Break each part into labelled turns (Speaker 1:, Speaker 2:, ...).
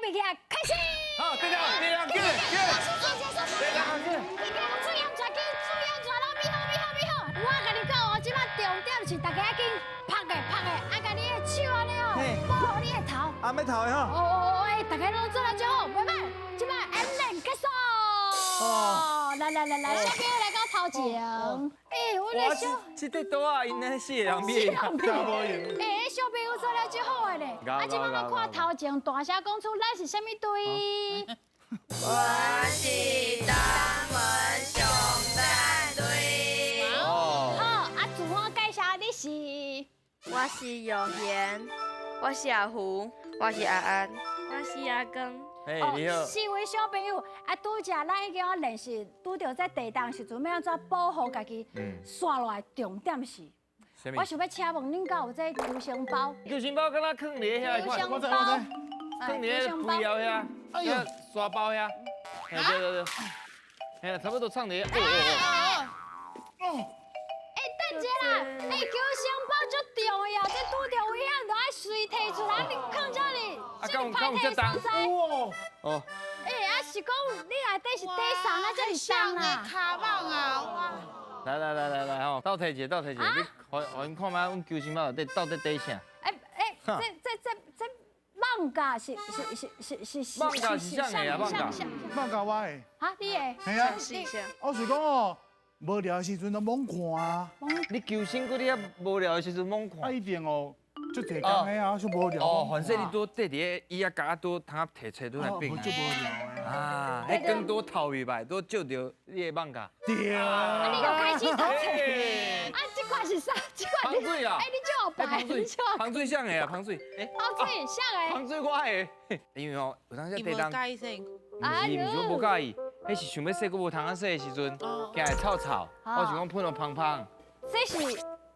Speaker 1: 物件開始。
Speaker 2: 好，對了，對了，對對。
Speaker 1: 你給我注意安全，緊注意安全咯！咪好咪好咪好！我共你講哦，這擺重點是大家緊拍的拍的，啊，共你的手按呢哦，保護你的頭。
Speaker 3: 啊，欲頭的吼。
Speaker 1: 哦哦哦，大家攏做得真好，袂歹。這擺演練結束。哦，來來來來，小朋友來到頭前。欸，我的小，
Speaker 2: 這塊桌仔，𪜶咧四個人比。
Speaker 1: 四人比。欸，小朋友做了真好的咧。啊，這擺我看頭前大聲講出咱是啥物隊？
Speaker 4: 我是東門上讚隊。
Speaker 2: 哦。
Speaker 1: 好，啊，自我介紹你是？
Speaker 4: 我是有賢，我是阿胡，我是阿安，我是阿庚。
Speaker 2: 嘿，你好。
Speaker 1: 四位小朋友，啊，拄才咱已經練習，拄著這地動時陣，欲按怎保護家己？紲落來重點是，我想欲請問恁敢有這救生包？
Speaker 2: 救生包敢若囥佇遐
Speaker 1: 救生包，
Speaker 2: 囥佇咧背後遐，哎呦，沙包遐，嘿，對對對，嘿，差不多藏佇。
Speaker 1: 哦。欸，等一下啦，欸，救生包足重要，這拄著危險就愛隨提出來，你囥這裡，這麼歹提所在。
Speaker 2: 哦。
Speaker 1: 欸，啊是講你內底是底衫啊，這麼重啊？
Speaker 5: 跤蠓啊，哇！
Speaker 2: 來來來來來吼，鬥提一下，鬥提一下，你予𪜶看覓，阮救生包內底到底底啥？
Speaker 1: 欸欸，這這這這蠓架是是是是是
Speaker 2: 蠓架是啥的啊？蠓架，
Speaker 3: 蠓架我的。
Speaker 1: 哈，你的？
Speaker 3: 係啊。我是講哦，無聊的時陣都罔看啊。
Speaker 2: 你求生閣你遐無聊的時陣罔看。
Speaker 3: 啊，一定哦，足濟工的啊，足無聊。
Speaker 2: 哦，反正你拄綴佇咧椅仔角拄通提揣拄來變。
Speaker 3: 足無聊的。
Speaker 2: 啊，彼光拄透入來，拄照著你的蠓架。
Speaker 3: 對啊。
Speaker 1: 啊，你又開始讀冊。啊，這款是啥？這款。
Speaker 2: 芳水啊！
Speaker 1: 欸，你照後排，你照。
Speaker 2: 芳水啥的啊？芳水。欸。
Speaker 1: 芳水啥的？
Speaker 2: 芳水我的。因為吼，有當時地動。毋是毋是，我無佮意，彼是想欲洗，閣無通仔洗的時陣，驚會臭臭。我想講噴予芳芳。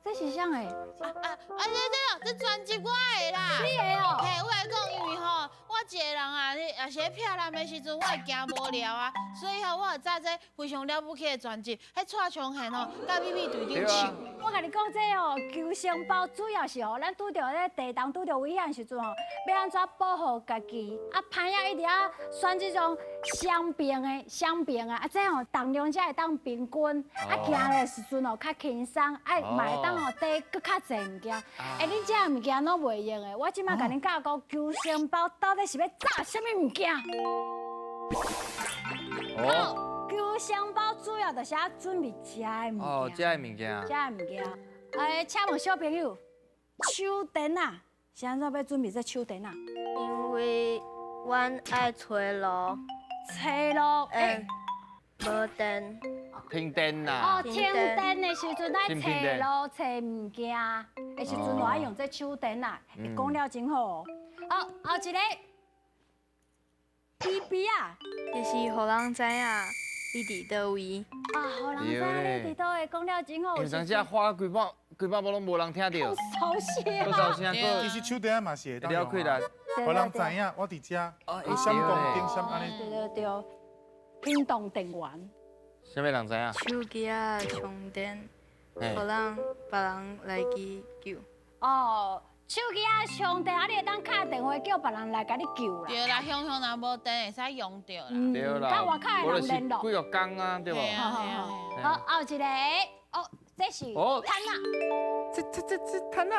Speaker 1: 這是啥的？
Speaker 5: 啊啊啊！這這這專輯我的啦。
Speaker 1: 你的哦。
Speaker 5: 嘿，我來講，因為吼，我一個人啊，你也是咧避難的時陣，我會驚無聊啊，所以吼，我有紮這非常了不起的專輯，彼蔡昌憲吼，佮美美隊長唱的。
Speaker 1: 我共你講，這哦救生包主要是吼，咱拄著咧地動拄著危險時陣吼，欲按怎保護家己？啊，歹仔一定要選這種雙邊的、雙邊的，啊，這吼重量才會當平均，啊，行的時陣哦較輕鬆，啊，嘛會當吼提閣較濟物件。欸，恁這物件攏袂用的，我這擺共恁教講救生包到底是欲紮啥物物件？哦，救生包主要就是愛準備食的物件。
Speaker 2: 哦，食的物件。
Speaker 1: 食的物件。欸，請問小朋友，手電仔，是按怎欲準備這手電仔？
Speaker 4: 因為阮愛揣路。
Speaker 1: 揣路。欸。
Speaker 4: 無電。
Speaker 2: 停電啦。
Speaker 1: 哦，停電的時陣愛揣路揣物件的時陣，就愛用這手電仔。伊講了真好哦。哦，後一個。B B 啊，
Speaker 4: 就是予人知影你佇佗位。
Speaker 1: 啊，予人知影你佇佗位，講了真好。
Speaker 2: 有當時喊規擺規擺攏無人聽著。
Speaker 1: 收聲。
Speaker 2: 閣收聲，
Speaker 3: 其實手電仔嘛是會當用。
Speaker 2: 了開啦，
Speaker 3: 予人知影我佇遮，有閃光燈閃按呢。
Speaker 1: 對對對，行動電源。
Speaker 2: 啥物人知影？
Speaker 4: 手機仔充電，予人別人來去救。
Speaker 1: 哦。手機仔充電啊，你會當敲電話叫別人來共你救啦。
Speaker 5: 對啦，鄉鄉若無電會使用著啦。
Speaker 2: 對啦，
Speaker 1: 佮外口的人聯絡。
Speaker 2: 幾個工啊，對無？
Speaker 1: 好，後一個，哦，這是毯仔。
Speaker 2: 這這這這毯仔。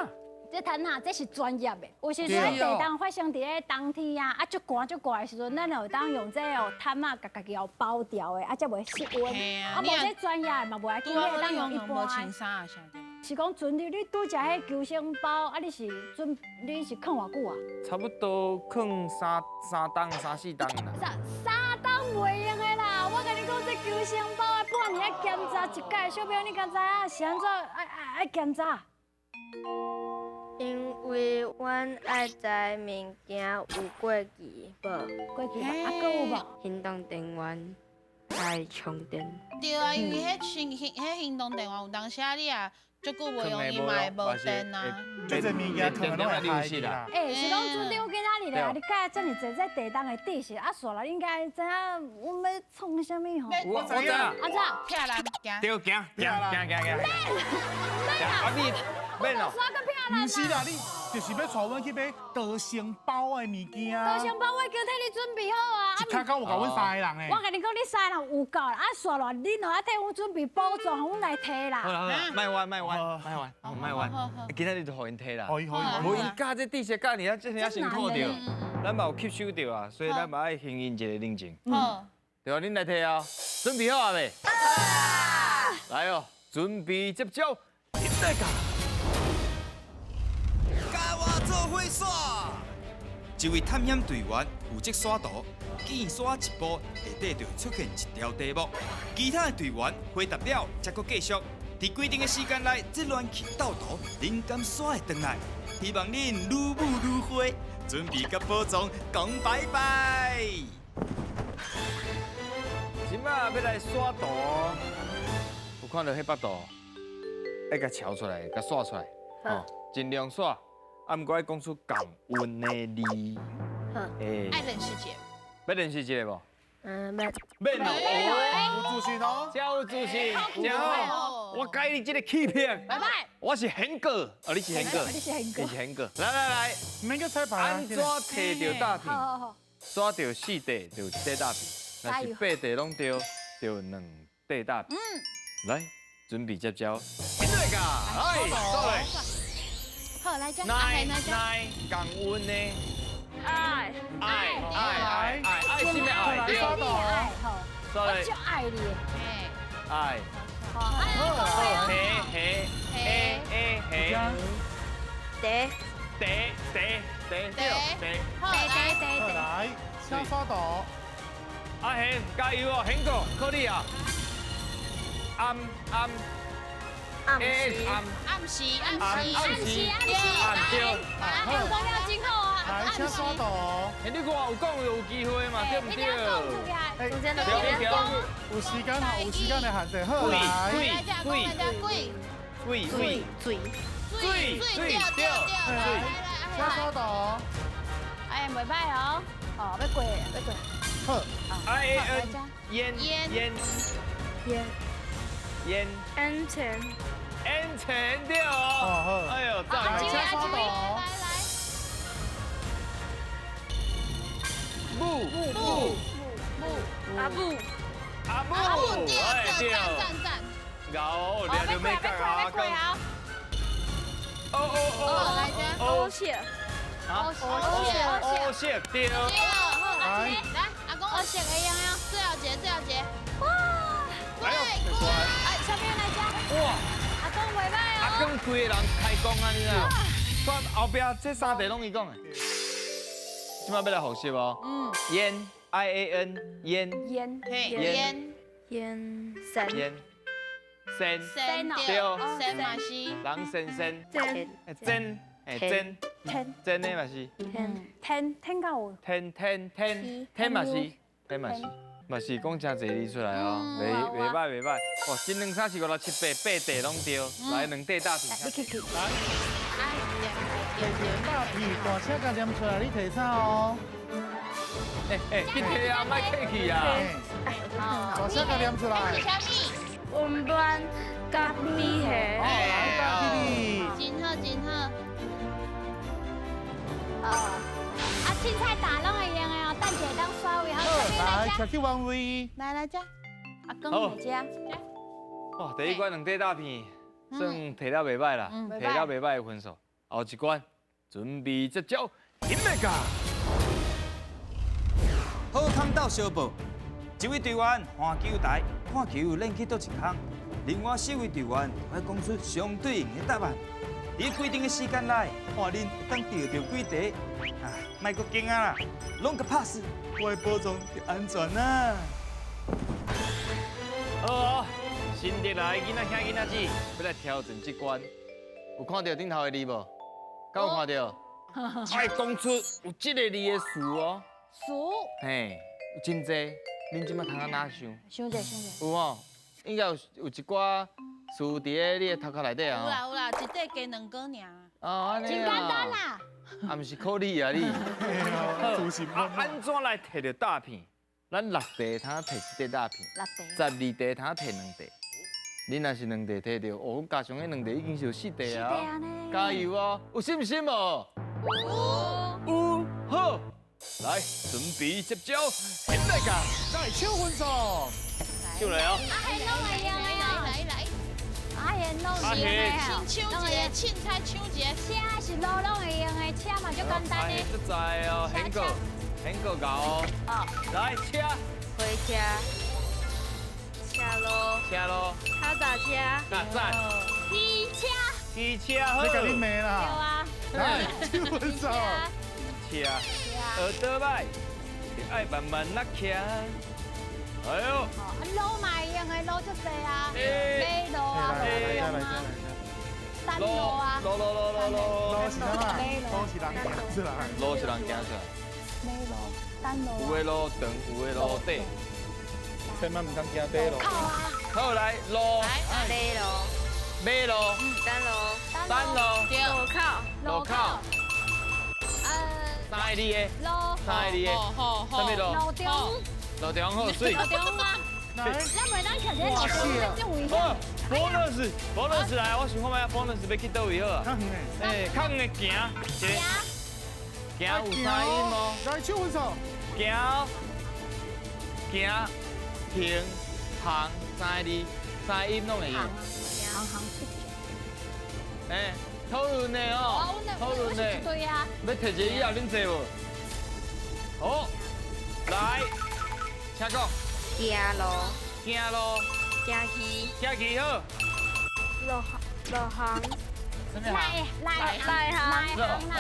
Speaker 1: 這毯仔，這是專業的。有時陣地動發生佇咧冬天啊，啊，足寒足寒的時陣，咱就會當用這個毯仔共家己包牢的，啊，才袂失溫。啊，無這專業的嘛無要緊，你會當用一般的。是講船長，你拄則彼救生包啊？你是準，你是囥偌久啊？
Speaker 2: 差不多囥三冬、三四冬啦。
Speaker 1: 三冬袂用的啦！我共你講，這救生包啊，半年愛檢查一擺。小朋友，你敢知影是按怎愛愛愛檢查？
Speaker 4: 因為阮愛知物件有過期無？
Speaker 1: 過期無？啊，閣有無？
Speaker 4: 行動電源愛充電。
Speaker 5: 對啊，因為彼行彼行動電源有當時啊，你也足久無用，伊嘛會無電啊。
Speaker 3: 這濟物件可能攏會害啦。
Speaker 1: 欸，是講船長今仔日咧，你教這麼濟這地動的知識，啊，紲來應該知影阮欲創啥物吼？
Speaker 2: 我知影。
Speaker 1: 啊怎？
Speaker 5: 避難行。
Speaker 2: 對，行行行行行。
Speaker 1: 免免啦。
Speaker 2: 啊你免哦。
Speaker 3: 毋是啦，你。就是欲带阮去买得胜包的物件。
Speaker 1: 得胜包我已经替你准备好啊。
Speaker 3: 一卡讲有够阮三个人的。
Speaker 1: 我共你讲，你三个人有够啦，啊，煞落恁后啊替阮准备宝藏，阮来提啦。
Speaker 2: 好啦好啦，莫冤莫冤莫冤，莫冤。今仔日就予𪜶提啦。
Speaker 3: 可以可以。
Speaker 2: 无𪜶教这知识教尔啊，这尔辛苦著，咱嘛有吸收著啊，所以咱嘛爱还𪜶一个人情。嗯。对啊，恁来提啊，准备好啊未？来哦，准备接招，来噶！
Speaker 6: 佮我做伙耍。一位探险队员负责刷图，见刷一步，下底就会出现一条题目。其他的队员回答了，才阁继续。伫规定的时间内，这乱去斗图，恁敢刷会转来？希望恁愈舞愈会，准备佮宝藏讲拜拜。
Speaker 2: 这马欲来刷图，有看到彼幅图，爱共撨出来，共刷出来，哦，尽量刷，啊，毋过爱讲出仝韵的字。
Speaker 4: 好，
Speaker 5: 爱练习一下。
Speaker 2: 欲练习一下无？
Speaker 4: 嗯，免。
Speaker 2: 免哦，
Speaker 3: 有自信哦，
Speaker 2: 真有自信，真好。我佮你这个气魄。
Speaker 5: 拜拜。
Speaker 2: 我是贤哥，哦，你是贤哥，
Speaker 1: 你是贤哥，
Speaker 2: 你是贤哥。来来来，
Speaker 3: 免去彩排。
Speaker 2: 按怎提著大片？刷著四块就一块大片。若是八块拢对，就两块大片。来，准备接招。来噶，来，来。
Speaker 5: 好，来这。
Speaker 2: 来来，仝韵的。
Speaker 4: 爱
Speaker 2: 爱爱爱爱爱心的爱，
Speaker 1: 对。爱，好。我就爱你。
Speaker 2: 爱。
Speaker 1: 好，
Speaker 2: 嘿嘿嘿嘿嘿。
Speaker 4: 茶。
Speaker 2: 茶茶茶对。
Speaker 1: 茶茶茶茶。
Speaker 3: 来，请刷图。
Speaker 2: 阿贤，加油哦，贤哥，靠你啊！暗暗
Speaker 4: 暗时
Speaker 2: 暗
Speaker 5: 暗时暗时
Speaker 2: 暗时
Speaker 1: 暗时，阿贤讲了真好啊！
Speaker 3: 来，请刷图。
Speaker 2: 你看有讲就有机会嘛，对不对？
Speaker 4: 中间的
Speaker 3: 有时间哈，有时间的限制。好，来，
Speaker 2: 水水水
Speaker 4: 水
Speaker 2: 水
Speaker 5: 水对对对，来来，
Speaker 3: 请刷图。
Speaker 1: 哎，袂歹哦，哦，欲过，欲过。
Speaker 3: 好
Speaker 2: ，I A N 烟烟
Speaker 4: 烟
Speaker 2: 烟
Speaker 4: 安全
Speaker 2: 安全对哦，哎呦，
Speaker 1: 赞！
Speaker 3: 来，请刷图。
Speaker 5: 来来，
Speaker 2: 母母
Speaker 5: 母
Speaker 4: 阿母
Speaker 2: 阿母，
Speaker 5: 对对，赞赞赞！
Speaker 2: 牛，掠著欲角啊！哦哦哦，
Speaker 5: 来这，
Speaker 4: 欧谢
Speaker 2: 欧谢欧谢对。
Speaker 5: 来，来，阿公，
Speaker 1: 我色会用哦。
Speaker 5: 最后一个，最后一个。
Speaker 1: 哇！
Speaker 5: 过过，
Speaker 1: 哎，小朋友来吃。
Speaker 2: 哇！
Speaker 1: 阿公袂歹哦。
Speaker 2: 阿公规个人开讲啊，你知？煞后壁这三题拢伊讲的。这摆欲来复习哦。嗯。烟，I A N，烟。
Speaker 1: 烟。
Speaker 5: 烟。
Speaker 4: 烟。山。
Speaker 2: 烟。山。
Speaker 5: 山
Speaker 2: 对。
Speaker 5: 山嘛是。
Speaker 2: 人先生。
Speaker 4: 真。
Speaker 2: 真。哎，真。
Speaker 1: 天。
Speaker 2: 真的嘛是。
Speaker 1: 天。天天敢有？
Speaker 2: 天天天天嘛是，天嘛是，嘛是讲真济字出来哦，袂袂歹袂歹。哇，这两三四五六七八八块拢对，来两块大片。
Speaker 1: 你去去。
Speaker 3: 来。大片大声共念出来，你提啥哦？
Speaker 2: 哎哎，去提啊，莫客气啊。
Speaker 3: 大声共念出来。
Speaker 4: 我们班咖啡黑。
Speaker 3: 来，大弟
Speaker 5: 弟。真好真好。
Speaker 1: 哦，啊，凊彩打拢会用的哦，等一下当刷位好。
Speaker 3: 来，徛去原位。
Speaker 5: 来来，这。
Speaker 1: 阿公来这。
Speaker 2: 哇，第一关两块大片，算提了袂歹啦，提了袂歹的分数。后一关，准备接招，紧来噶。
Speaker 6: 好康斗相报，一位队员换球台，看球练去佗一空，另外四位队员爱讲出相对应的答案。伫规定的时间内，看恁会当钓著几题。啊，莫阁惊啊啦，拢共拍死，我的宝藏就安全啦。
Speaker 2: 好哦，新竹来囡仔兄囡仔姊，欲来挑战这关，有看著顶头的字无？敢有看著？爱讲出有这个字的词哦。
Speaker 1: 词。
Speaker 2: 嘿，有真济，恁这马通啊哪想？
Speaker 1: 想者想者。
Speaker 2: 有哦，应该有一寡词伫咧你的头壳内底啊。
Speaker 5: 有啦有啦，一块加两个尔。
Speaker 2: 哦，按呢。
Speaker 1: 真简单啦。
Speaker 2: 啊，毋是考你啊你。啊，按怎来提著大片？咱六题通提一块大片，
Speaker 1: 六题。
Speaker 2: 12题通提两块。恁若是2题提著，哦，加上彼2题已经是有4题啊！加油哦！有信心无？有。有好，来准备接招，现在讲，
Speaker 3: 来手分数，
Speaker 2: 手来哦。
Speaker 1: 阿贤拢会用的
Speaker 5: 来来来，
Speaker 1: 阿贤拢会用的。
Speaker 5: 先抢一个，凊彩抢一个。
Speaker 1: 车是路拢会用的，车嘛足简单的。
Speaker 2: 足在哦，很个，很个够哦。来车，
Speaker 4: 火车。车路，
Speaker 2: 车路，
Speaker 4: 脚踏车，
Speaker 2: 那赞，
Speaker 1: 机车，
Speaker 2: 机车好，
Speaker 3: 你甲你骂啦，
Speaker 1: 对啊，
Speaker 3: 来，手分数，
Speaker 2: 车，学倒摆，爱慢慢仔骑，哎呦，
Speaker 1: 路嘛会用的路足济啊，马路啊，
Speaker 3: 来来来来，
Speaker 1: 单路啊，
Speaker 2: 路路路路路，
Speaker 3: 路是啥？路是人行出来，
Speaker 2: 路是人行出来，
Speaker 1: 马路，单路，
Speaker 2: 有的路长，有的路短。
Speaker 3: 千万毋通行短路。
Speaker 2: 好来路，
Speaker 4: 马路，
Speaker 2: 马路，
Speaker 4: 单路，
Speaker 2: 单路，
Speaker 4: 路口，
Speaker 2: 路口，三个字的，
Speaker 1: 路，
Speaker 2: 三个字的，什么路？
Speaker 1: 路中，
Speaker 2: 路中好水。
Speaker 1: 路中啊，咱袂当徛伫路中，这危险。
Speaker 2: bonus，bonus 来，我想看觅 bonus 欲去佗位好啊？
Speaker 3: 较远的，
Speaker 2: 哎，较远的行，行，行有三音无？
Speaker 3: 来，手分数，
Speaker 2: 行，行。行行三个字，三音拢会用。
Speaker 1: 行行出
Speaker 2: 哎，讨论的哦，讨论的。
Speaker 1: 对啊。
Speaker 2: 欲提一个以后，恁坐无？好，来，请讲。
Speaker 4: 行路。
Speaker 2: 行路。
Speaker 4: 行去。
Speaker 2: 行去好。
Speaker 4: 路路行。
Speaker 2: 什么行？
Speaker 1: 来来行
Speaker 2: 来行啦。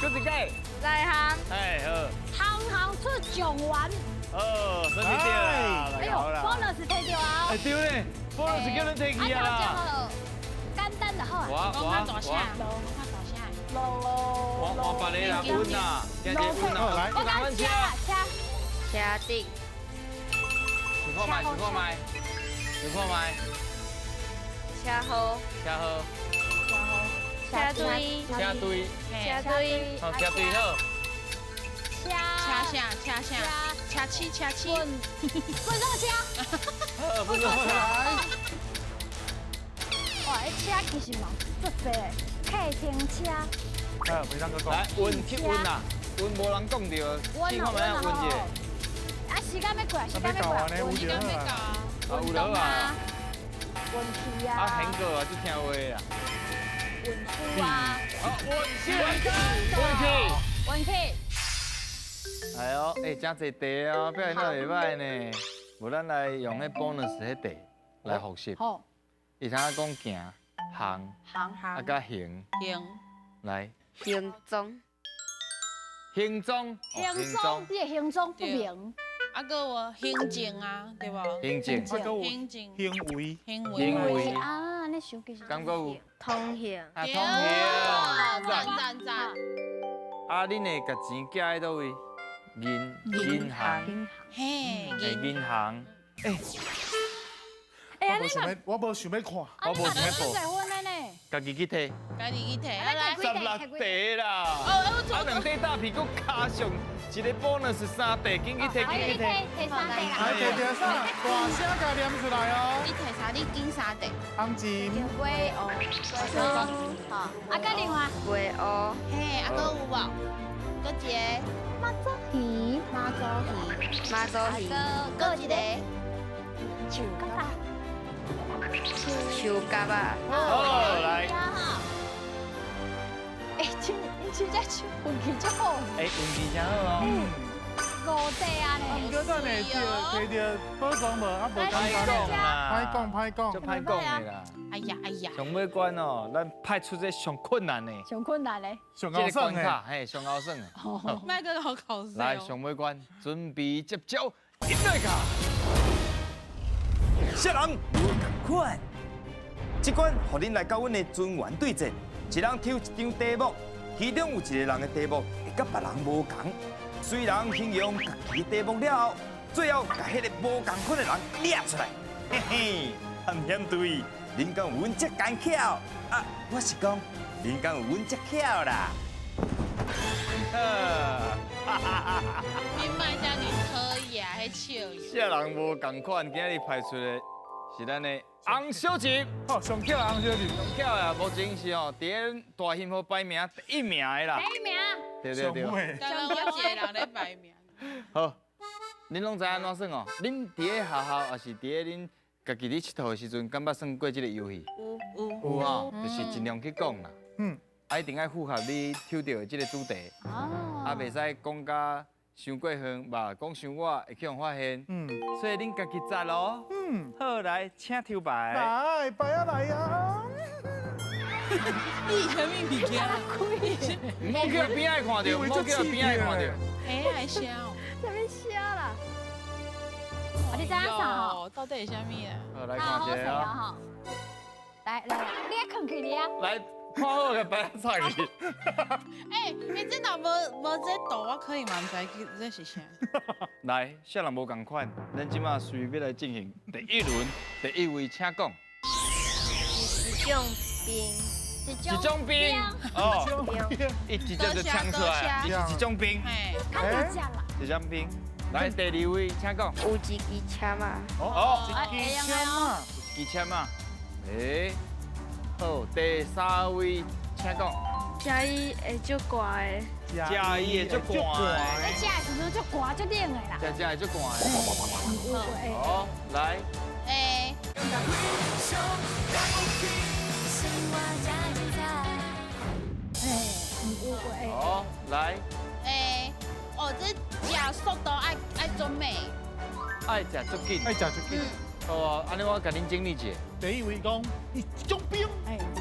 Speaker 2: 搁一个。
Speaker 4: 来行。
Speaker 2: 哎好。
Speaker 1: 行行出状元。
Speaker 2: 哦，顺利对啦，
Speaker 1: 哎呦，bonus 提著啊！
Speaker 2: 哎对咧，bonus 叫恁提去啊啦。
Speaker 1: 简单就好啊。
Speaker 2: 我我
Speaker 5: 大声，我大声。
Speaker 1: 路
Speaker 2: 我我别个啦，稳啦，行者稳啦，
Speaker 3: 来，
Speaker 1: 我讲车车
Speaker 4: 车顶。
Speaker 2: 想看觅，想看觅，想看觅。
Speaker 4: 车祸。
Speaker 2: 车祸。
Speaker 4: 车队。
Speaker 2: 车队。
Speaker 4: 车队。
Speaker 2: 好，车队好。
Speaker 1: 车
Speaker 5: 车啥？车啥？车七车七。
Speaker 1: 滚上车。
Speaker 2: 好，滚上车。
Speaker 1: 哇，彼车其实嘛足济，客停车。
Speaker 3: 哎，袂当阁讲。
Speaker 2: 来，运去运啦，运无人讲著，试看觅啊，运者。
Speaker 1: 啊，时间欲过，时间欲过，
Speaker 5: 时间欲到啊。
Speaker 2: 有了啊。
Speaker 1: 运气啊。
Speaker 2: 啊，很个啊，就听话啦。
Speaker 1: 运输啊。
Speaker 2: 好，运气，运气，
Speaker 1: 运气。
Speaker 2: 哎呦，哎，真济题哦，表现得袂歹呢。无咱来用彼 bonus 彼题来复习。
Speaker 1: 好。
Speaker 2: 伊通讲行、行、
Speaker 5: 行、
Speaker 2: 啊，佮行、
Speaker 5: 行，
Speaker 2: 来。
Speaker 4: 行踪。
Speaker 2: 行踪。
Speaker 1: 行踪，你的行踪不明。
Speaker 5: 啊，阁有行政啊，对无？
Speaker 2: 行政。
Speaker 5: 行政。
Speaker 3: 行为。
Speaker 5: 行为。
Speaker 2: 行为。
Speaker 1: 啊，你手机是。
Speaker 2: 感觉有。
Speaker 4: 通行。
Speaker 2: 啊，通行。
Speaker 5: 赞赞赞。
Speaker 2: 啊，恁会共钱寄喺佗位？银银行。
Speaker 5: 嘿，
Speaker 2: 银行。哎。
Speaker 1: 哎，
Speaker 3: 我无想欲看，
Speaker 2: 我无想欲报。家己去提。
Speaker 5: 家己去提。来
Speaker 2: 16题啦。啊，2题大屁股加上一个 bonus 3题，紧去提，紧去提。
Speaker 1: 提3题啦。
Speaker 3: 来提著啥？大声共念出来哦。
Speaker 5: 你提啥？你拣3题。
Speaker 3: 红金。
Speaker 1: 龟哦。好。啊，佮另外。
Speaker 4: 龟哦。
Speaker 5: 嘿，啊，阁有无？阁一个。
Speaker 1: 妈祖鱼。
Speaker 5: 妈祖鱼。
Speaker 4: 妈祖鱼。
Speaker 5: 阁一个。
Speaker 1: 树角啊。
Speaker 4: 树角啊。
Speaker 2: 好，来。
Speaker 1: 哎，真，真正手运气真好。
Speaker 2: 哎，运气真好哦。
Speaker 1: 5题啊呢。
Speaker 3: 啊，毋过等下提著宝藏无？啊，无简单。歹讲，歹讲。
Speaker 2: 就歹讲的啦。
Speaker 5: 哎呀，哎呀。
Speaker 2: 上尾关哦，咱派出这上困难的。
Speaker 1: 上困难的。
Speaker 3: 上𠢕算的。
Speaker 2: 嘿，上𠢕算的。
Speaker 5: 莫阁好考试。
Speaker 2: 来，上尾关，准备接招，音乐卡。
Speaker 6: 啥人无仝款？这关予恁来佮阮的尊员对战，一人抽一张题目，其中有一个人的题目会佮别人无仝。虽然形容家己的题目了后，最后共彼个无仝款的人掠出来。嘿嘿，探险队，恁敢有阮遮艰巧？啊，我是讲，恁敢有阮遮巧啦？
Speaker 5: 你莫遮尔讨厌，彼笑。
Speaker 2: 啥人无仝款？今日派出的是咱的洪小琴。
Speaker 3: 好，上巧洪小琴，
Speaker 2: 上巧啊，目前是哦，伫咧大幸福排名第一名的啦。
Speaker 1: 第一名。
Speaker 2: 对对对。
Speaker 5: 刚刚我一个人咧排名。
Speaker 2: 好，恁拢知按怎耍哦？恁伫咧学校，抑是伫咧恁家己咧𨑨迌的时阵，敢捌耍过这个游戏？
Speaker 4: 有
Speaker 5: 有
Speaker 2: 有吼，就是尽量去讲啦。嗯。啊，一定爱符合你抽著的这个主题。哦。啊，袂使讲甲伤过远，吧，讲伤倚会去予人发现。嗯。所以恁家己扎咯。嗯。好，来，请抽牌。
Speaker 3: 来，牌啊来啊！
Speaker 5: 你啥物物件？
Speaker 2: 毋好去边仔看著，毋好去边仔看著。
Speaker 5: 哎，还声哦？
Speaker 4: 啥物声啦？
Speaker 1: 你知影啥吼？
Speaker 5: 到底是啥物啊？
Speaker 2: 好，来看一下啊。
Speaker 1: 来来，你爱囥起哩啊？
Speaker 2: 来，看好个牌仔插去。
Speaker 5: 欸，你这若无这图，我可能嘛毋知这是啥。
Speaker 2: 来，啥人无仝款，咱这马随便来进行第一轮，第一位请讲。
Speaker 4: 一种兵。
Speaker 2: 一种兵。哦。伊直接就抢出来，伊是一种兵。
Speaker 1: 较直接啦。
Speaker 2: 一种兵。来，第二位请讲。
Speaker 4: 有一支签仔。
Speaker 2: 哦，一支签仔。一支签仔。欸，好，第三位请讲。
Speaker 4: 食伊会足寒的。
Speaker 2: 食伊会足寒的。
Speaker 1: 你食的时阵足寒足冷的啦。
Speaker 2: 食会足寒的。好，来。
Speaker 5: 欸。
Speaker 2: 好，来。
Speaker 5: 欸，哦，这食速度爱足慢。
Speaker 2: 爱食足紧。
Speaker 3: 爱食足紧。
Speaker 2: 好啊，按呢我共恁整理一下。
Speaker 3: 第一位讲一种兵，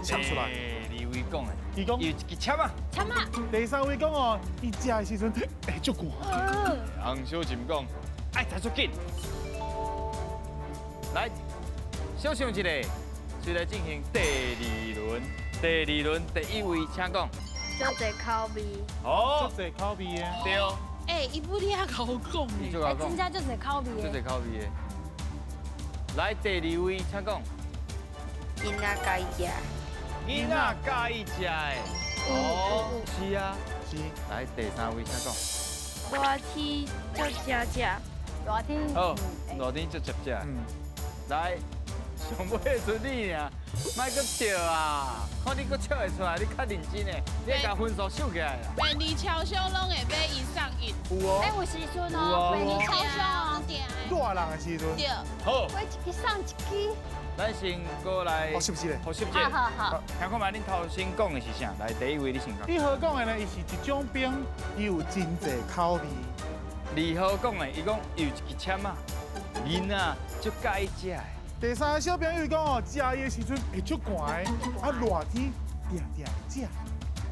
Speaker 3: 抢出来。
Speaker 2: 第二位讲的，
Speaker 3: 伊讲
Speaker 2: 有一支签仔。
Speaker 1: 签仔。
Speaker 3: 第三位讲哦，伊食的时阵会足寒。
Speaker 2: 洪小琴讲爱食足紧。来，小想一下，随来进行第二轮。第二轮第一位请讲。
Speaker 4: 足济口味。
Speaker 2: 哦，
Speaker 3: 足济口味的。
Speaker 2: 对。
Speaker 5: 欸，伊不哩遐𠢕讲
Speaker 2: 的。
Speaker 1: 真正足济口味的。
Speaker 2: 足济口味的。来，第二位，请讲。
Speaker 4: 囡仔佮意食。
Speaker 2: 囡仔佮意食的。哦，是啊，
Speaker 3: 是。
Speaker 2: 来，第三位，请讲。
Speaker 4: 热天足食食。
Speaker 1: 热天。
Speaker 2: 好，热天足食食。来，上尾剩你尔，莫阁笑啊！看你阁笑会出来，你较认真的，你会共分数收起来啦。
Speaker 5: 便利超商拢会买一送一。
Speaker 3: 有哦。
Speaker 1: 欸，有时阵哦，便利超商
Speaker 3: 热人的时阵。
Speaker 5: 对。
Speaker 2: 好。
Speaker 1: 买一支送一支。
Speaker 2: 咱先过来。
Speaker 3: 复习一下。
Speaker 2: 复习一下。
Speaker 1: 好好好。
Speaker 2: 听看觅，恁头先讲的是啥？来，第一位你先讲。
Speaker 3: 一号讲的呢，伊是一种冰，伊有真济口味。
Speaker 2: 二号讲的，伊讲有一支签仔，囡仔足佮意食的。
Speaker 3: 第三个小朋友讲哦，食伊的时阵会足寒的，啊热天定定食。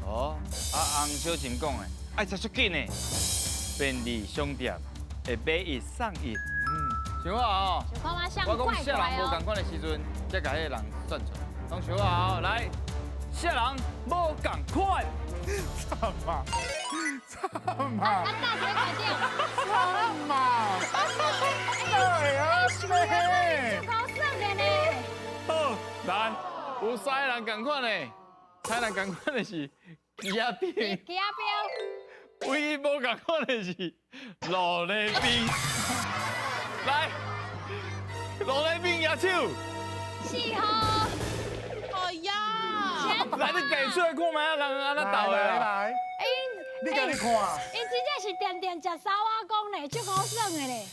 Speaker 2: 哦，啊洪小琴讲的，爱食足紧的，便利商店会买一送一。嗯，想好哦。
Speaker 1: 想看吗？
Speaker 2: 我讲啥人无仝款的时阵，才共彼个人算出来。拢想好哦，来，啥人无仝款？
Speaker 3: 惨嘛，惨嘛！
Speaker 1: 啊，大姐决定。
Speaker 3: 惨嘛！哎呀，
Speaker 1: 嘿！足够算的呢。
Speaker 2: 好，来，有三个人仝款的，三个人仝款的是枝仔冰。
Speaker 1: 枝仔冰。
Speaker 2: 唯一无仝款的是罗勒冰。来，罗勒冰举手。
Speaker 1: 4号。
Speaker 5: 哎呀！
Speaker 2: 来，你计出来看觅啊，人按怎斗的？
Speaker 3: 来来。你家己看。
Speaker 1: 伊真正是定定食沙瓦公呢，足好耍的咧。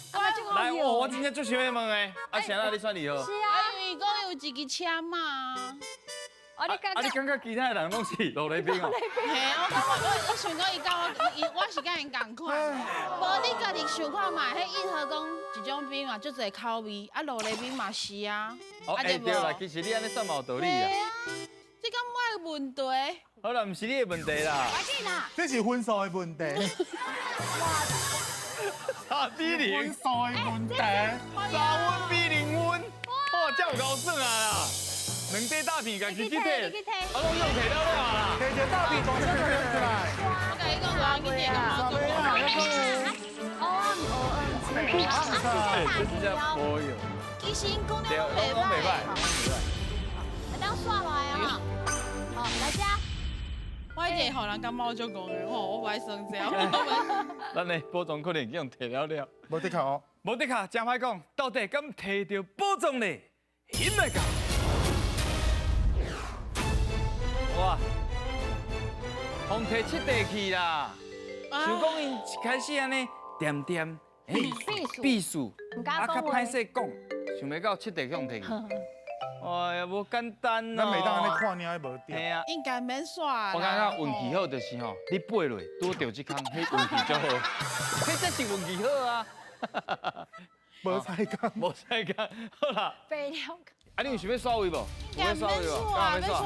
Speaker 2: 来，我真正足想要问的，啊，啥啦？你选二号。
Speaker 1: 是啊。
Speaker 5: 因为讲有一支签嘛。
Speaker 1: 啊，
Speaker 2: 你感觉其他的人拢是罗勒冰哦？
Speaker 5: 嘿，我感觉我想讲伊佮我，伊我是佮𪜶仝款。无你家己想看觅，彼一号讲一种冰嘛，足济口味，啊罗勒冰嘛是啊。
Speaker 2: 哦，欸对啦，其实你按呢算嘛有道理啊。
Speaker 5: 这敢我的问题？
Speaker 2: 好啦，毋是你的问题啦。
Speaker 1: 赶紧啦！
Speaker 3: 这是分数的问题。
Speaker 2: 3比0。
Speaker 3: 分数的问题。
Speaker 2: 3分比0分。哇，这有够算啊啦！两块大片家己去提，我拢用提了了啦。
Speaker 3: 提一个大片，大声就出来。
Speaker 5: 我共你讲，我去提干嘛？
Speaker 1: 哦哦，
Speaker 2: 这真正无用。
Speaker 5: 其实讲了拢袂歹。
Speaker 1: 当刷落来啊！好，来遮。
Speaker 5: 我一定予人感冒足戆的吼，我不爱算这。
Speaker 2: 咱的宝藏可能已经提了了。
Speaker 3: 无的确哦，
Speaker 2: 无的确，真歹讲，到底敢提著宝藏呢？翕来到。哇！予提七地去啦，想讲𪜶一开始按呢恬恬，
Speaker 1: 避暑，
Speaker 2: 啊較歹勢講，想袂到七地去予提去。哎呀，無簡單
Speaker 3: 哦。咱袂當按呢看爾，無對。
Speaker 2: 啊。
Speaker 5: 應該免煞。
Speaker 2: 我感覺運氣好就是吼，你飛落拄著這空，彼運氣足好，彼才是運氣好啊。
Speaker 3: 無彩工，
Speaker 2: 無彩工，好啦。
Speaker 1: 飛了。
Speaker 2: 啊，你有想欲煞位無？
Speaker 5: 有欲煞位無？敢欲煞？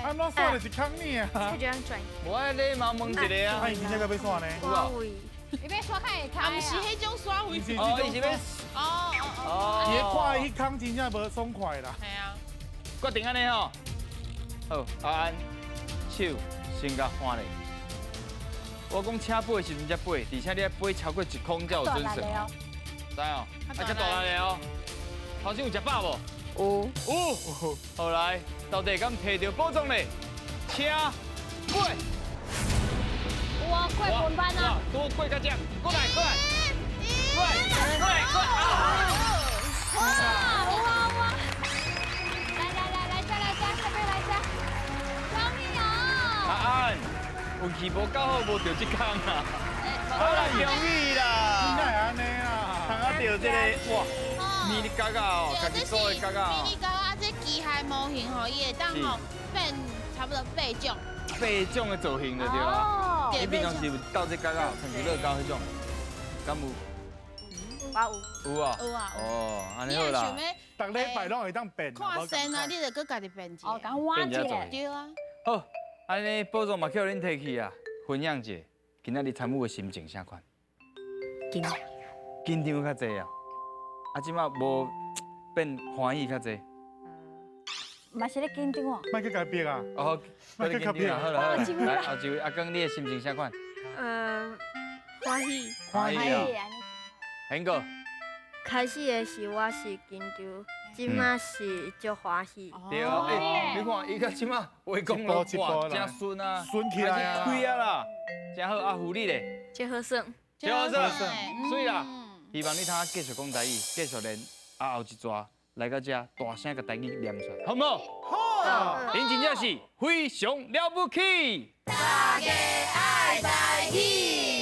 Speaker 3: 按怎煞就是空爾啊？
Speaker 4: 這樣轉。
Speaker 2: 無愛禮貌問一下啊。
Speaker 3: 啊，伊真正欲煞呢？
Speaker 4: 煞位。
Speaker 1: 伊欲煞較會開啊。
Speaker 5: 毋是彼種煞位。
Speaker 2: 哦，伊是欲。
Speaker 5: 哦哦哦。
Speaker 3: 伊看彼空真正無爽快啦。
Speaker 5: 係啊。
Speaker 2: 決定按呢吼。好，阿安，手先共換咧。我講請飛的時陣才飛，而且你愛飛超過一空才有準算。知哦？啊，較大力哦。頭先有食飽無？
Speaker 4: 有。
Speaker 2: 有。好來，到底敢提著寶藏咧？請飛。
Speaker 1: 有啊，過分班啊！
Speaker 2: 多過較正，過來過來，過來過來過來。
Speaker 1: 哇哇哇！來來來來，再來加，這邊來加，恭喜哦！
Speaker 2: 阿安，運氣無夠好，無著這空啊！好啦，恭喜啦！
Speaker 3: 哪會按呢啊？
Speaker 2: 通啊著這个哇，迷你角仔哦，家己做的角仔哦。
Speaker 5: 迷你角仔，這機械模型吼，伊會當吼變差不多八種。
Speaker 2: 八種的造型就對啊。你平常時有鬥這角仔，像是樂高彼種，敢有？
Speaker 4: 我有。
Speaker 2: 有啊。
Speaker 5: 有啊。
Speaker 2: 哦，按呢好啦。
Speaker 3: 逐禮拜攏會當變。
Speaker 5: 看身啊，你就閣家己變一個。
Speaker 1: 哦，共換一個。
Speaker 5: 對啊。
Speaker 2: 好，按呢寶藏嘛予恁提去啊，分享一下，今仔日參與的心情啥款？
Speaker 4: 緊張。
Speaker 2: 緊張較濟啊！啊，這擺無變歡喜較濟。
Speaker 1: 嘛是咧緊張哦。
Speaker 3: 莫閣共逼啊！
Speaker 2: 哦，
Speaker 3: 莫閣較逼
Speaker 2: 啊！好啦好啦，來後一位阿剛，你的心情啥款？
Speaker 4: 歡喜。
Speaker 2: 歡喜啊！賢哥。
Speaker 4: 開始的時我是緊張，這擺是足歡喜。
Speaker 2: 對啊，欸，你看伊到這擺話講落哇，真順啊，
Speaker 3: 順起來啊，
Speaker 2: 開啊啦，真好。阿胡你咧？
Speaker 4: 真好耍。
Speaker 2: 真好耍，媠啦！希望你通繼續講台語，繼續練，啊後一逝來到這，大聲共台語念出來，好毋好？
Speaker 3: 好。
Speaker 2: 恁真正是非常了不起。
Speaker 5: 大家愛台語。